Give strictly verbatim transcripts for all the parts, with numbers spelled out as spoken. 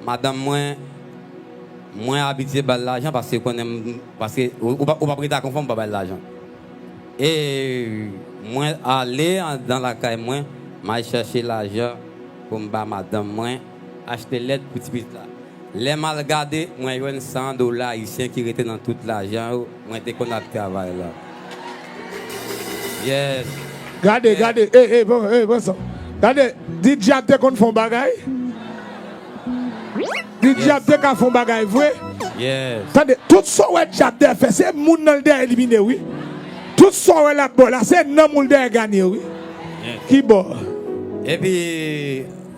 Madanm mwen, mwen abitye ba l lajan paske konnen m, paske ou, ou pa, ou p ap rete ak yon fanm ou pa ba l lajan. E mwen ale anndan lakay mwen, m al chèche lajan pou m ba madanm mwen achte lèt pou ti pitit la. Lè m al gade, mwen jwenn san dola ayisyen ki rete nan tout lajan yo mwen te konn ap travay la. Yes. Gade, gade, e, e, bon, e, bon, sa. Gade, di dyab te konn fè yon bagay. Di dyab te ka fè yon bagay vre. Yes. Tande, tout sa w wè dyab dèyè fè, se moun nan l dèyè elimine, wi. Tout sa w wè l ap bò la, se nanm ou l dèyè ganye, wi. Yes. Ki bò? Epi,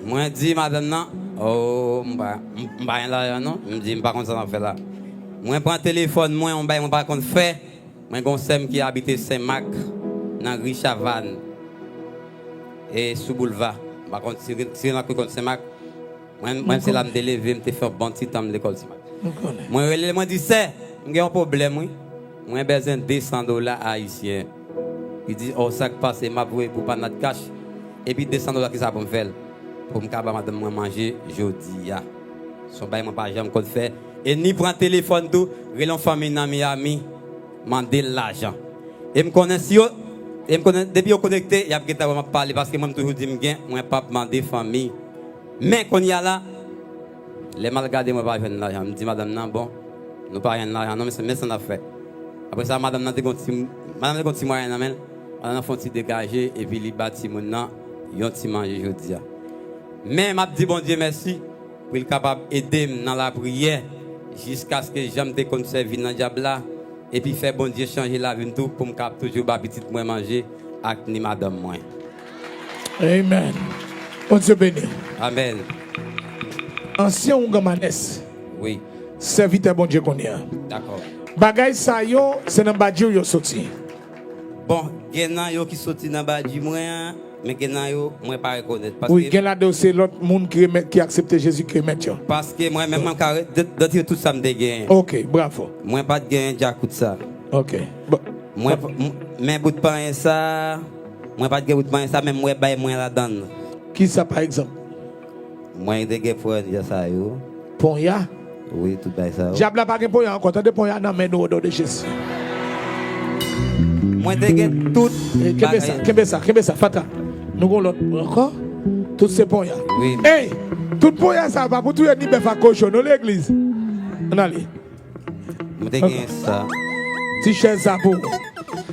mwen di madanm nan, oh, m pa, m, m pa gen lajan non. M di, m pa konn sa m ap fè la. Mwen pran telefòn mwen, yon bagay mwen pa konn fè. Mwen gen yon sè m ki abite Senmak, nan ri Chavann, e sou boulva. M pa konn si, si Senmak ou konn Senmak. Mwen, mwen se la m te leve, m te fè yon bon ti tan m lekòl Senmak. Mwen rele l, mwen di, sè, m gen yon pwoblèm, wi. Mwen bezwen de san dola ayisyen. Li di, oh, sa k pase, m ap voye pou Panat Kach. Epi de san dola, kisa pou m fè l? Pou m ka ba madanm mwen manje jodi a. Se yon bagay mwen pa janm konn fè. E ni pran telefòn tou, rele yon fanmi nan Miami, mande l lajan. E m konnen si yo, e m konnen depi yo konekte, y ap gentan wè m ap pale, paske mwen m toujou di m gen, mwen p ap mande fanmi. Men kounye a la, lè m al gade, mwen pa jwenn lajan. M di madanm nan, bon, nou pa jwenn lajan non, men se, men sa n ap fè. Apre sa, madanm nan te gon ti, madanm nan te gon ti mwayen nan men l. Madanm nan fè yon ti degaje, epi li ba timoun nan yon ti manje jodi a. Men m ap di Bondye mèsi pou l kapab ede m nan lapriyè jiskaske jan m te konn sèvi nan dyab la, epi fè Bondye chanje lavi m tou pou m kapab toujou ba pitit mwen manje ak ni madanm mwen. Amen. Bondye beni. Amèn. Ansyen ougan Manès. Wi. Sèvitè Bondye kounye a. Dakò. Bagay sa yo, se nan badji w yo soti. Bon, gen nan yo ki soti nan badji mwen an, men gen nan yo, mwen pa rekonèt. Wi, paske gen ladan yo se lòt moun ki remèt, ki aksepte Jezi ki remèt yo. Paske mwen menm, mwen ka re-, de-, detwi tout sa m te genyen. Ok, bravo. Mwen pa t genyen djakout sa. Ok. Bon. Mwen, m-, men bout panyen sa, mwen pa t gen bout panyen sa, men mwen bay mwen ladan l. Kisa, pa egzanp? Mwen te gen pwònja sa yo. Pwònja? Wi, tout bagay sa yo. Dyab la pa gen pwònja ankò. Tande pwònja nan men nou, o non de Jezi. Mwen te gen tout bagay. Eh, kenbe sa, kenbe sa, kenbe sa, fatra. Nou gon lòt ankò. Tout se pwònja. Wi. Ey, tout pwònja sa yo pa pou touye ni bèf ak kochon, non, legliz. Ann ale. Mwen te gen sa. Ti chèz sa pou ou.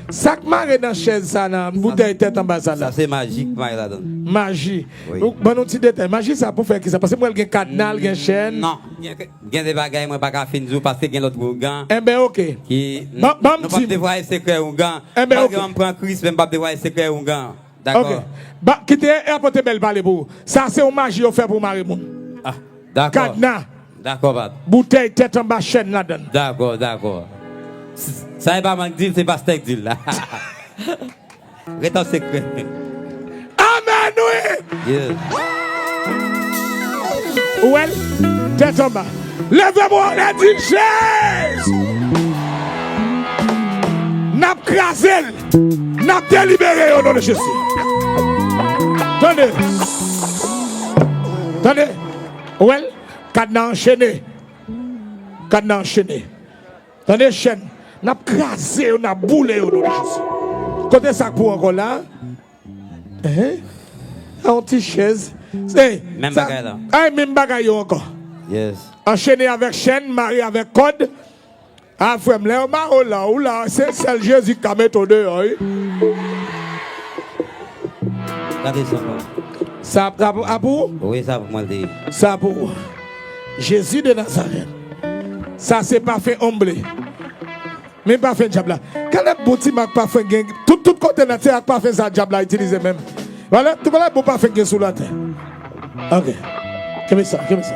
Sa k mare nan chèz sa nan boutèy tèt anba sa la? Sa se maji k mare ladan. Maji. Wi. Ou ban nou ti detay. Maji sa pou fè kisa? Paske m wè l gen kadna, l gen chèn. Non. Gen, gen de bagay mwen pa ka fin di w paske gen lòt ougan. Enben, ok. Ki, ban, ban m di nou p ap devwaye sekrè ougan. Enben, ok. Malgre m pran Kris, men m p ap devwaye sekrè ougan. Dakò. Ok. Ba, kite Apotre Bèl pale pou ou. Sa se yon maji yo fè pou mare moun. Ah, dakò. Kadna. Dakò, pap. Boutèy tèt anba chèn ladan l. Dakò, dakò. S-, sa e pa mwen k di l, se pastè k di l la. Ret an sekrè. Amèn, wi! Yeah. Ou wè l? Tèt anba. Leve bra w, di Jezi! N ap kraze l. N ap delibere yo, o non de Jezi. Tande. Tande. Ou wè l? Kadna anchene. Kadna anchene. Tande chèn. N ap kraze yo, n ap boule yo, o non de Jezi. Kote sa k pou ankò la? Hein? A yon ti chèz. Menm bagay la. Ay, menm bagay yo ankò. Yes. Anchene avèk chèn, mare avèk kòd. A, frè m, lè yo mare w la, ou la, se sèl Jezi k ka mete w deyò, wi. Gade sa, papa. Sa ap, ap, ap pou ou? Wi, sa pou mwen, li. Sa pou ou. Jezi de Nazarèt. Sa se pafen onble. Men pafen dyab la. Gade bon ti mak pafen gen. Tout, tout kote nan se ak pafen sa dyab la itilize menm. Vale, tout vale bon pafen gen sou latè. Ok. Kenbe sa, kenbe sa.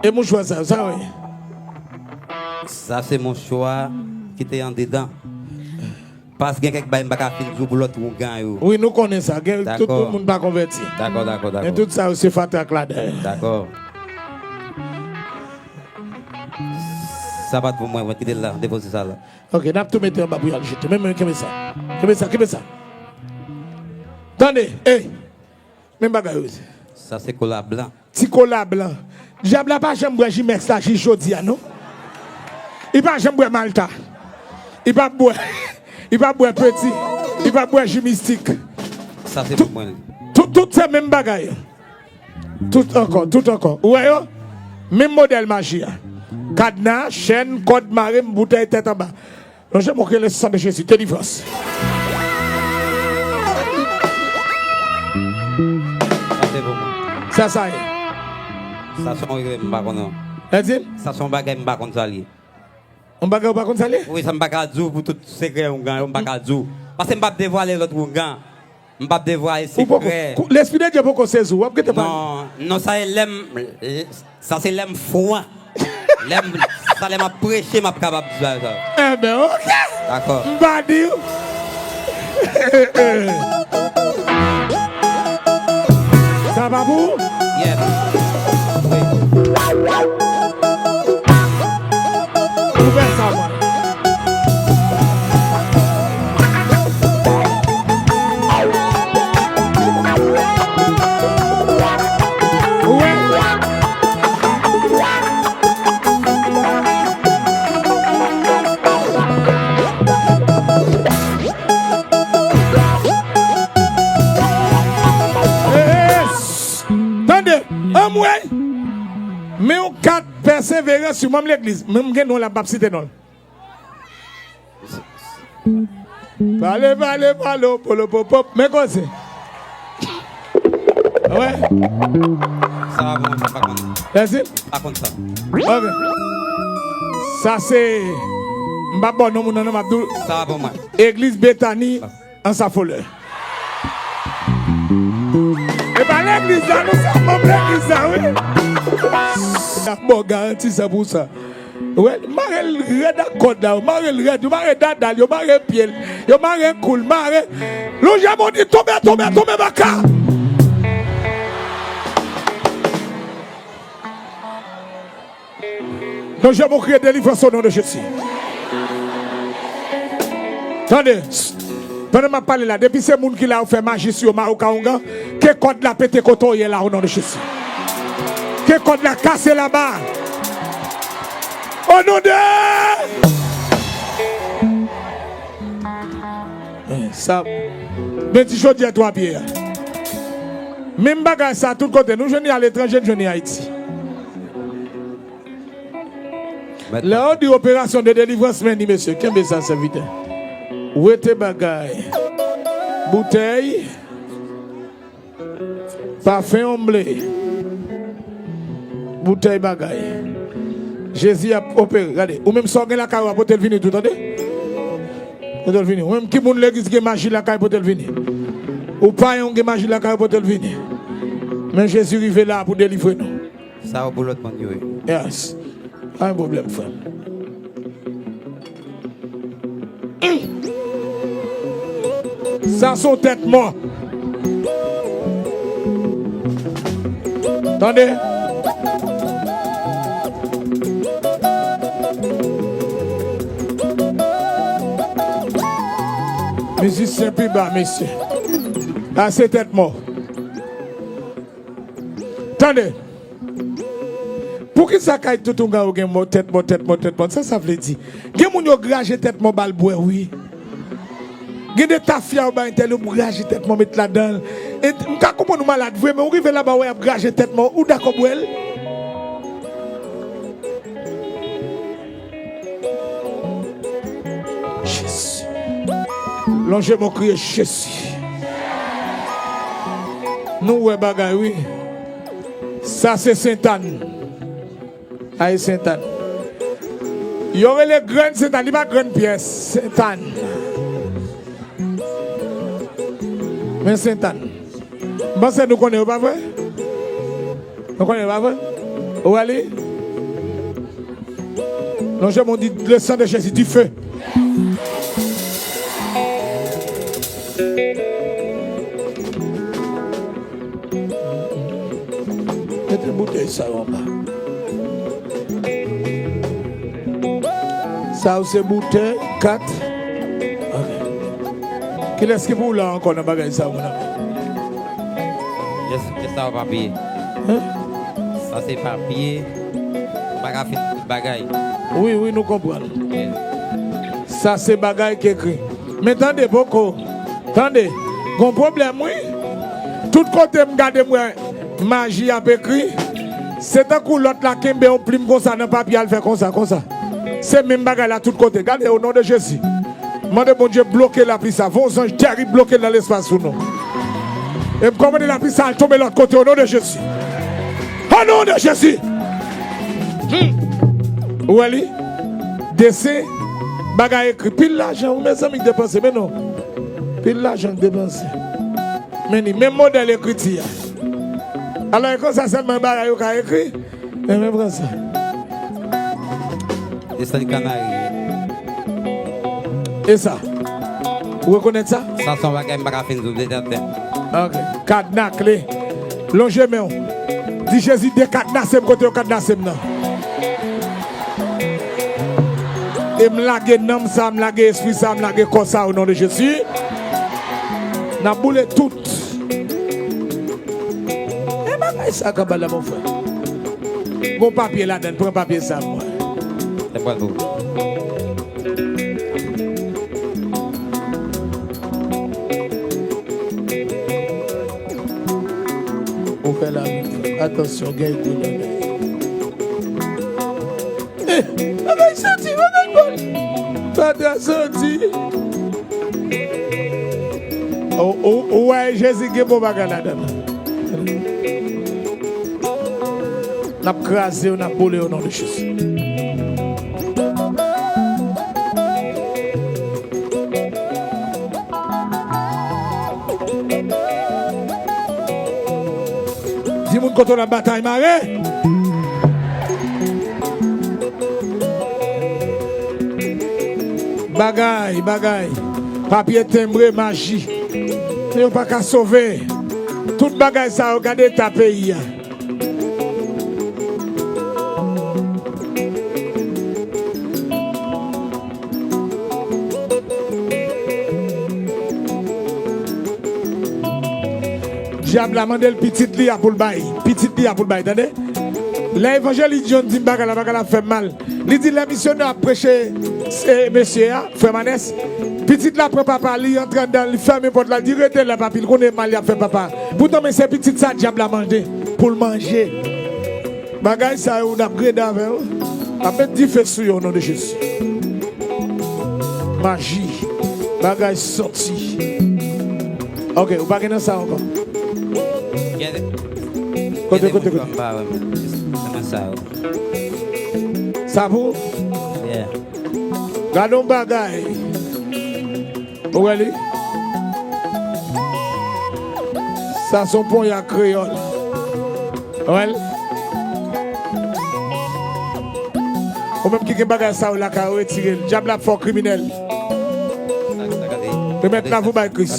E mouchwa sa, sa wi. Sa se mouchwa ki te andedan. Paske gen kèk bagay m pa ka fin di w pou lòt ougan yo. Wi, nou konnen sa. Gen tout, tout moun pa konvèti. Dakò, dakò, dakò. Men tout sa yo se fatra k ladan. Dakò. Sa pa t pou mwen, mwen kite l la, depoze sa la. Ok, n ap tou mete anba pou y al jete. Men, men, kenbe sa. Kenbe sa, kenbe sa. Tande, ey. Men bagay yo. Sa se kola blan. ti kola blan. Dyab la pa janm bwè Jimex la jis jodi a, non. Li pa janm bwè Malta. Li pa bwè, li pa bwè Peti. Li pa bwè Ji Mistik. Sa se pou mwen. Tout, tout se menm bagay. Tout ankò, tout ankò. Ou wè yo? Menm modèl maji a. Kadna, chèn, kòd mare, boutèy tèt anba. Lonje men w, kreye le sang de Jésus, délivrance. Sa se pou mwen. Sa, sa ye. Sa se yon regrè m pa konn non. Sa di? Sa se yon bagay m pa konn sa l ye. Yon bagay ou pa konn sa l ye? Wi, sa m pa ka di w pou tout sekrè yon gan, m pa ka di w. Paske m p ap devwale lòt ougan. M p ap devwale sekrè. Lespri de Dye poko sezi w, w ap gentan pale. Non, non, sa e lè m, sa se lè m fran. Lè m, sa lè m ap preche, m ap kapab di sa. Enben, oke. Dakò. M pa di w. Sa pa pou ou? Yes. Wi. Ou fè sa, mwen. Ou wè? Tande, anmwey! Men yon kat pèseverans sou manm legliz. Men m gen non la, m p ap site non l. Pale, pale, pale, o polo, pop, pop. Men koze. Wè. Sa pa bon, sa pa konn. Mèsi. Pa konn sa. Ok. Sa se, m pa bon non moun nan, non, m ap di w. Sa pa bon, mwen. Egliz Betani. Ansafolè. E pa legliz la, nou se manm legliz la, wi. N ap ba w garanti san pou san. Wè, mare l rèd ak kòd la, yo mare l rèd, yo mare dada l, yo mare pye l, yo mare kou l, mare. Lonje men w, di tonbe, tonbe, tonbe baka. Non, je mwen kriye delivrans o non de Jezi. Tande, pandan m ap pale la, depi se moun ki la yo fè maji sou yo, mawoka ongan, ke kòd la pete kote w ye la o non de Jezi. Ke kòd la kase laba. O non de Eh, sa, men di jodi a twa pye a. Menm bagay sa tout kote. Nou jwenn li aletranje, nou jwenn li Ayiti. Lè yo di operasyon de delivrans, men ni mesye, kenbe sa, sèvitè. Wete bagay. Boutèy. Pafen onble. Boutèy bagay. Jezi ap opere. Gade, ou menm sa w gen lakay ou a, pote l vini tou, tande? Pote l vini. Ou menm ki moun legliz gen maji lakay, pote l vini. Ou payen ou gen maji lakay, pote l vini. Men Jezi rive la pou delivre nou. Sa yo pou lòt moun yo ye. Yes. Pa gen pwoblèm, frè m. Sa se yon tèt mò. Tande. Mizisyen pi ba, mesye. A se tèt mò. Tande. Poukisa kay tout ougan yo gen mò, tèt mò, tèt mò, tèt mò? Sa sa vle di? Gen moun yo graje tèt mò ba l bwè, wi. Gen de tafya yo bay entèl yo, graje tèt mò met ladan l. E m ka konprann ou malad vre, men ou rive laba, w ap graje tèt mò, ou dakò bwè l? Jezi. Lonje men w, kriye Jezi. Nou wè bagay, wi. Sa se Sentàn. Ay, Sentàn. Yo rele grenn Sentàn, li pa grenn pyès. Sentàn. Men Sentàn. M panse nou konnen yo, pa vre? Nou konnen yo, pa vre? Ou wè li? Lonje men w, di, le sang de Jésus, du feu. Mete boutèy sa yo anba. Sa yo se boutèy, kat. Ok. Kilès ki pou la ankò nan bagay sa yo, mon ami? Yes, yes, sa yo pa peye. Hein? Sa se papye. M pa ka fin tout bagay. Wi, wi, nou konprann. Yeah. Sa se bagay ki ekri. Men tande, poko. Tande. Gon pwoblèm, wi. Tout kote m gade, m wè maji ap ekri. Se tankou lòt la kenbe yon plim konsa nan papye, al fè konsa, konsa. Se menm bagay la tout kote. Gade, o non de Jezi. Mande Bondye bloke lapli sa. Voye yon zanj tèrib bloke l nan lespas pou nou. E m kòmande lapli sa al tonbe lòt kote, o non de Jezi. O non de Jezi. Hmm. Ou wè li? Desen, bagay ekri. Pil lajan, wi, mezanmi, k depanse, men non. Pil lajan k depanse. Men ni menm modèl ekriti a. Alò, e konsa sèlman bagay yo ka ekri? Men, men pran sa. Desann Kanari. E sa? Ou rekonèt sa? Sa se yon bagay m pa ka fin di w, desann. Ok. Kadna, kle. Lonje men w. Di Jezi, dekadnase m kote yo kadnase m nan. E m lage nanm sa, m lage espri sa, m lage kò sa, o non de Jezi. N ap boule tout. E bagay sa k ap ba la, mon frè. Gon papye ladan, pran papye sa, mwen. Sa pral pou. Ou fè la, atansyon, gen gou nan men. Eh, bagay santi, bagay bon. Fatra santi. Ou, ou, ou wè Jezi gen bon bagay ladan l. N ap kraze yo, n ap boule yo, o non de Jezi. Di moun kote w la, batay mare. Bagay, bagay. Papye tenbre, maji. Yo pa ka sove. Tout bagay sa yo, gade eta peyi a. Dyab la mande l pitit li a pou l bay. Pitit li a pou l bay, tande? Lè evanjelis John di m bagay la, bagay la fè m mal. Li di lè misyonè ap preche, se mesye a, frè Manès, pitit la pran papa li, antre anndan, li fèmen pòt la, li di, "Rete la, papi," l konnen mal y ap fè papa. Poutan, men se pitit sa dyab la mande pou l manje. Bagay sa yo, n ap grede avè yo. N ap met dife sou yo, o non de Jezi. Maji. Bagay santi. Ok, ou pa gen nan sa ankò. Gen de, kote, gen de kote, moun kote? Kòm pa wè, men. Se nan sa yo. Sa pou? Yeah. Gade yon bagay. Ou wè li? Sa se yon ponya kreyòl. Ou wè l? Ou menm ki gen bagay sa yo lakay ou, retire l. Dyab la ap fè w kriminèl. Remèt lavi w bay Kris.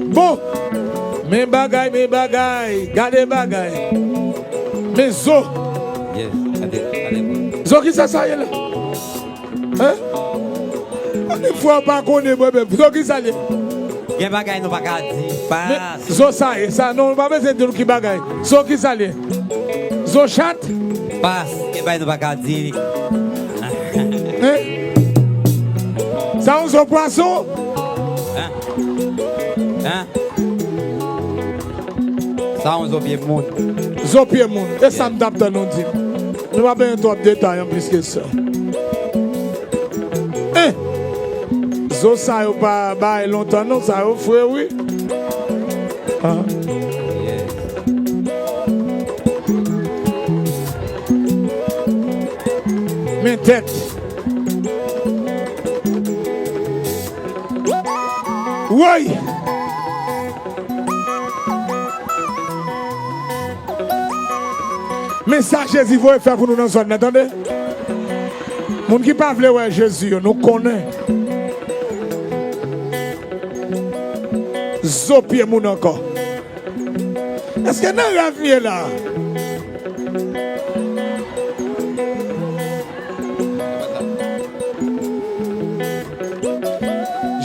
Bon, men bagay, men bagay, gade bagay. Men zo. Zo, kisa sa ye la? Hein? Ann fwa pa konnen mwen menm. Zo, kisa l ye? Gen bagay nou pa ka di. Pas. Zo sa ye, sa non, nou pa bezwen di nou ki bagay. Zo, kisa l ye? Zo chat? Pas. Gen bagay nou pa ka di. Hein? Sa yon zo pwason? Hein? Hein? Sa yon zo pye moun. Zo pye moun. E sa m t ap tann ou di m. Nou pa bezwen twòp detay an plis ke sa. Eh! Zo sa yo pa bay lontan non, sa yo fre wi. Ah. Men tèt. Woy! Men sa Jezi voye fè pou nou nan zòn nan, tande. Moun ki pa vle wè Jezi yo, nou konnen. Zo pye moun ankò. Èske nan rèv m ye la?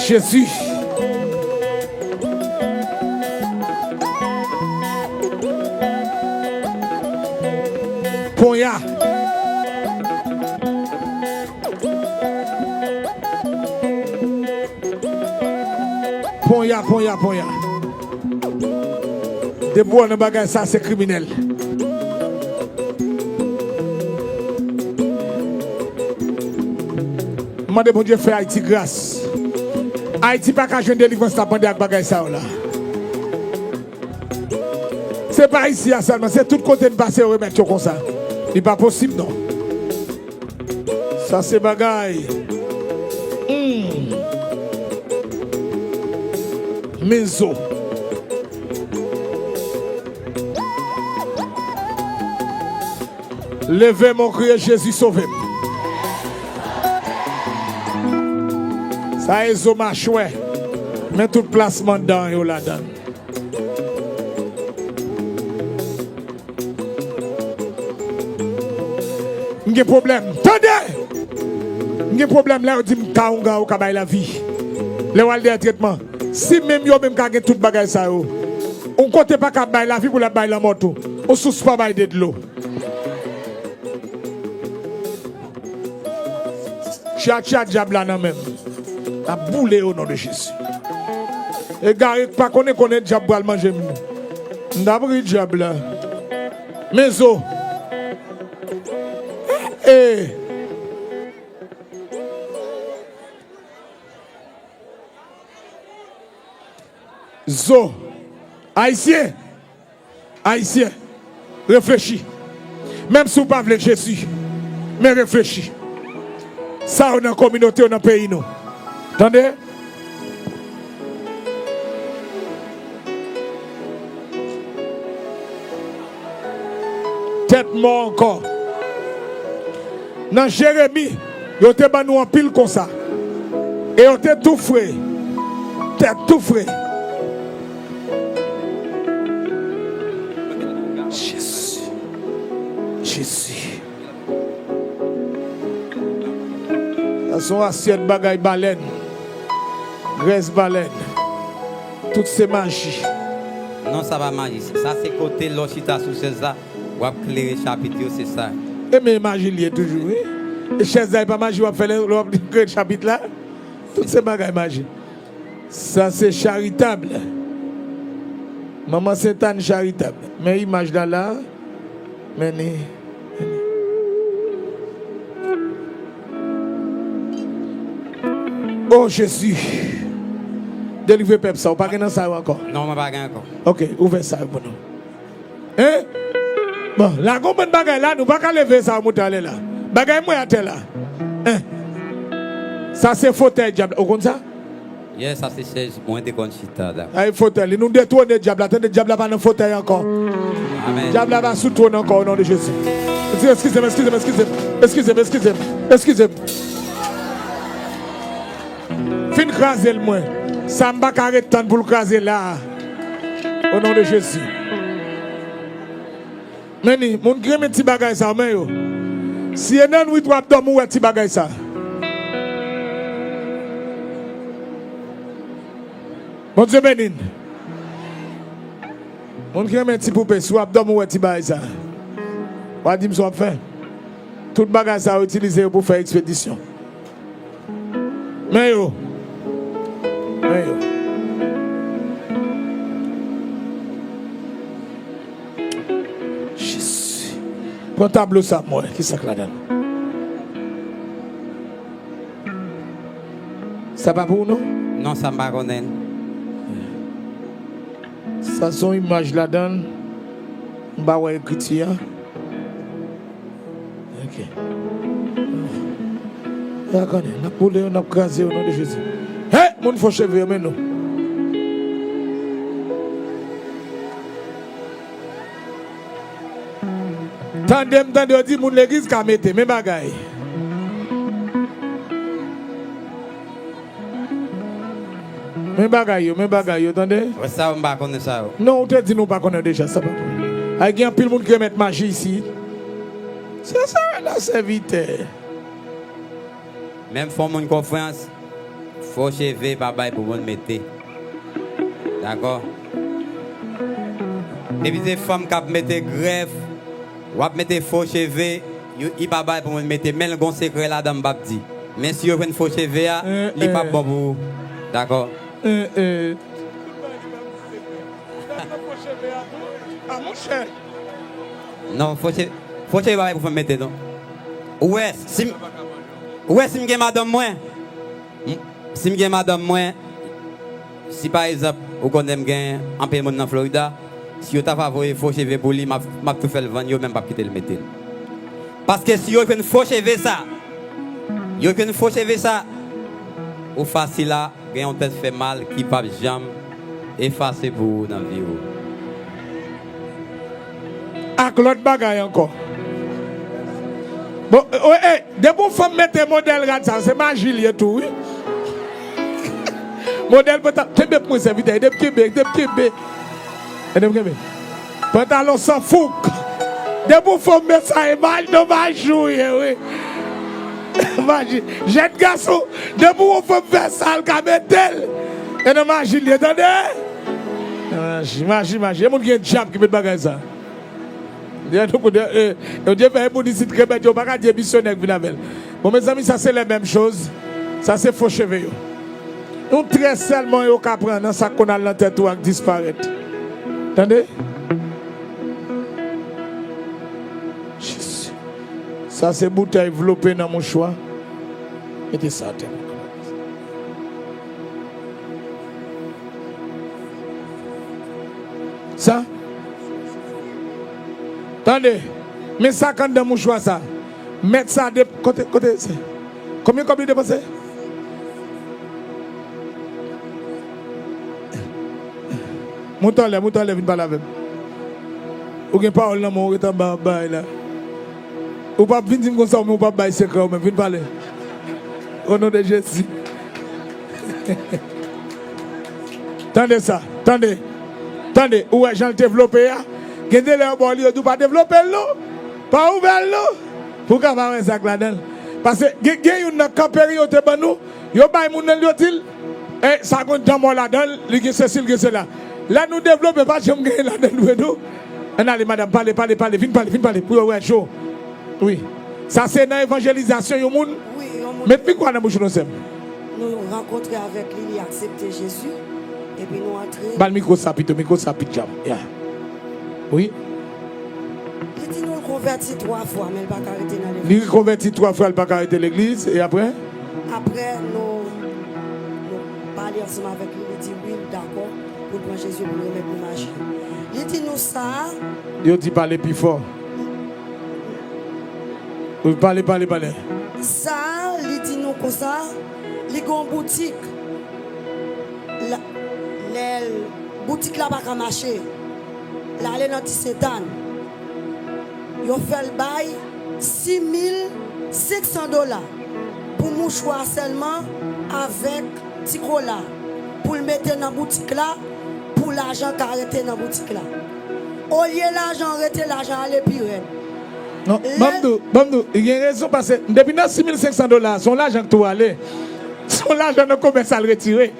Jezi. Ponya. Ponya, ponya, ponya. Depi w nan bagay sa, se kriminèl. Mande Bondye fè Ayiti gras. Ayiti pa ka jwenn delivrans l ap mande ak bagay sa yo la. Se pa isi a sèlman, se tout kote n pase yo remèt yo konsa. Li pa posib non. Sa se bagay. Hmm. Men zo. Leve men w, kriye, Jezi, sove m. Sa e zo machwè. Men tout plasman dan yo ladan l. M gen pwoblèm. Tande! M gen pwoblèm lè yo di m kawonga ou ka bay lavi. Lè w al dèyè tretman. Si menm yo menm ka gen tout bagay sa yo, yon kote pa ka bay lavi pou l ap bay lanmò tou. Yon sous pa bay de dlo. Tchatcha dyab la nan men m. N ap boule o non de Jezi. Egare k pa konnen konnen dyab pral manje m. M t ap ri dyab la. Men zo. E. Zo. Ayisyen. Ayisyen, reflechi. Menm si w pa vle Jezi, men reflechi. Sa yo nan kominote yo, nan peyi nou. Tande? Tèt mò ankò. Nan Jeremi, yo te ban nou anpil konsa. E yo te tou fre. Tèt tou fre. Jezi. Jezi. Sa se yon asyèt bagay balèn. Grès balèn. Tout se maji. Non, sa pa maji. Sa se kote lè w chita sou chèz la, w ap klere chapit yo, se sa. E men maji l ye toujou, wi. E chèz la, e pa maji w ap fè lè, lè w ap klere chapit la. Tout se bagay maji. Sa se charitab. Manman Sentàn charitab. Men imaj la la. Men ni. O Jezi. Delivre pèp sa. Ou pa gen nan sa yo ankò? Non, mwen pa gen ankò. Ok, ouvè sa yo pou nou. Hein? Bon, la gon bann bagay la, nou pa ka leve sa yo moute ale la. Bagay mwen atè la. Hein? Sa se fotèy dyab la. Ou konn sa? Yes, sa se chèz mwen te konn chita la. Ay fotèy li, nou detwone dyab la. Tande, dyab la pa nan fotèy ankò. Amen. Dyab la pa sou twòn ankò, o non de Jezi. Eskize m, eskize m, eskize m. Eskize m, eskize m, eskize m. Fin kraze l mwen. Sa m pa ka ret tann pou l kraze la. O non de Jezi. Men ni, moun ki renmen ti bagay sa yo, men yo. Si e nan nwit w ap dòmi, w wè ti bagay sa. Bondye beni n. Moun ki renmen ti poupe, si w ap dòmi, w wè ti bagay sa. W a di m sa w ap fè. Tout bagay sa yo itilize yo pou fè ekspedisyon. Men yo. Men yo. Jezi. Pran tablo sa m wè. Ki sa k ladan l? Sa pa pou ou, non? Non, sa m pa konnen. Sa se yon imaj ladan l. M pa wè ekriti a. Ok. Akande, n ap boule yo, n ap kraze yo, o non de Jezi. Hey! Moun fo cheve yo, men nou. Tande m, tande yo di moun legliz ka mete, men bagay. Men bagay yo, men bagay yo, tande? Wè sa yo, m pa konnen sa yo. Non, ou te di nou pa konnen deja, sa pa. Ay, gen anpil moun ki remèt maji isi. Se sa, la, sèvitè. Menm fò moun konfyans, fo cheve pa bay pou moun mete. Dakò? Depi se fanm k ap mete grèf, W ap mete fo cheve, yo, li pa bay pou moun mete, men l gon sekrè ladan m p ap di. Men si yo jwenn fo cheve a, li p ap bon pou ou. Dakò? Non, fo cheve, fo cheve pa bay pou fanm mete, non. Ou wè, si m, ou wè, si m gen madanm mwen, m, si m gen madanm mwen, si pa egzanp, ou konnen m gen anpil moun nan Florida, si yo ta va voye fo cheve pou li, m ap, m ap tou fè l vann yo, men m p ap kite l mete l. Paske si yo jwenn fo cheve sa, yo jwenn fo cheve sa, ou fasil a gen yon tèt fè mal ki p ap janm efase pou ou nan vi ou. Ak lòt bagay ankò. Bon, e, e, depi yon fanm mete modèl rad sa, se maji l ye tou, wi. Modèl pantalon, kenbe pou mwen, sèvitè, ede m kenbe, ede m kenbe. Ede m kenbe. Pantalon san fouk. Depi yon fanm met sa, e maji, nan maji w ye, wi. Maji. Jèn gason, depi yon fanm fè sa, l ka mete l. E nan maji l ye, tande? Maji, maji, maji. E moun ki gen dyab ki met bagay sa. Dye nou koute, e, e, Dye fè e moun isit remèd yo, pa ka di e misyonè k vin avè l. Bon, mezanmi, sa se les mêmes choses. Sa se fo cheve yo. Yon trè sèlman yo ka pran nan sa k konn al nan tèt ou ak disparèt. Tande? Jezi. Sa se boutèy vlope nan mouchwa. Mete sa atè. Sa? Tande, men sa k anndan mouchwa sa. Mèt sa de, kote, kote se? Konbyen kòb li depanse? Moute anlè, moute anlè, vin pale avè m. Ou gen pawòl nan men w, ou ret anba, anba la. Ou p ap vin di m konsa, ou menm ou p ap bay sekrè ou menm. Vin pale. O non de Jezi. Tande sa, tande. Tande, ou wè jan l te vlope a? Gen de lè yo ba w li, yo di w pa devlope l non. Pa ouvè l non. Pou w ka pa wè sa k ladan l. Paske gen, gen youn nan kanperi yo te ban nou, yo bay moun nan l, yo di l, e, sa gon dan mò ladan l, li gen sesi, li gen sela. Lè nou devlope, pa janm genyen ladan l vre non. Ann ale, madanm, pale, pale, pale, vin pale, vin pale, pou yo wè je w. Wi. Sa se nan evanjelizasyon yon moun. Wi, yon moun. Met mikwo a nan bouch ou non, sè m. Nou rankontre avèk li, li aksepte Jezi, epi nou antre. Ba l mikwo sa pito, mikwo sa pi djanm. Ya. Wi. Li di nou l konvèti twa fwa, men l pa ka rete nan legliz. Li konvèti twa fwa, l pa ka rete legliz, e apre? Apre, nou, nou pale ansanm avèk li, li di wi, l dakò pou l pran Jezi, pou l remèt nou maji. Li di nou sa. Yo di pale pi fò. Wi, pale, pale, pale. Sa, li di nou konsa, li gen yon boutik. La, lè l, boutik la pa ka mache. L ale nan Ti Sentàn. Yo fè l bay sis mil senk san dola pou mouchwa sèlman avèk ti kola pou l mete nan boutik la, pou lajan ka rete nan boutik la. Olye lajan rete, lajan ale pi rèd. Non, ban m di w, ban m di w, li gen rezon, paske depi nan sis mil senk san dola, se yon lajan k tou ale. Se yon lajan nan komès al retire.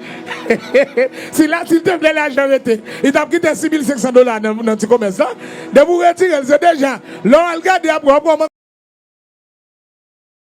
Si la, si l te vle lajan rete, li t ap kite sis mil senk san dola nan, nan ti komès la. Depi w retire l, se deja, lè w al gade apre, w ap wè w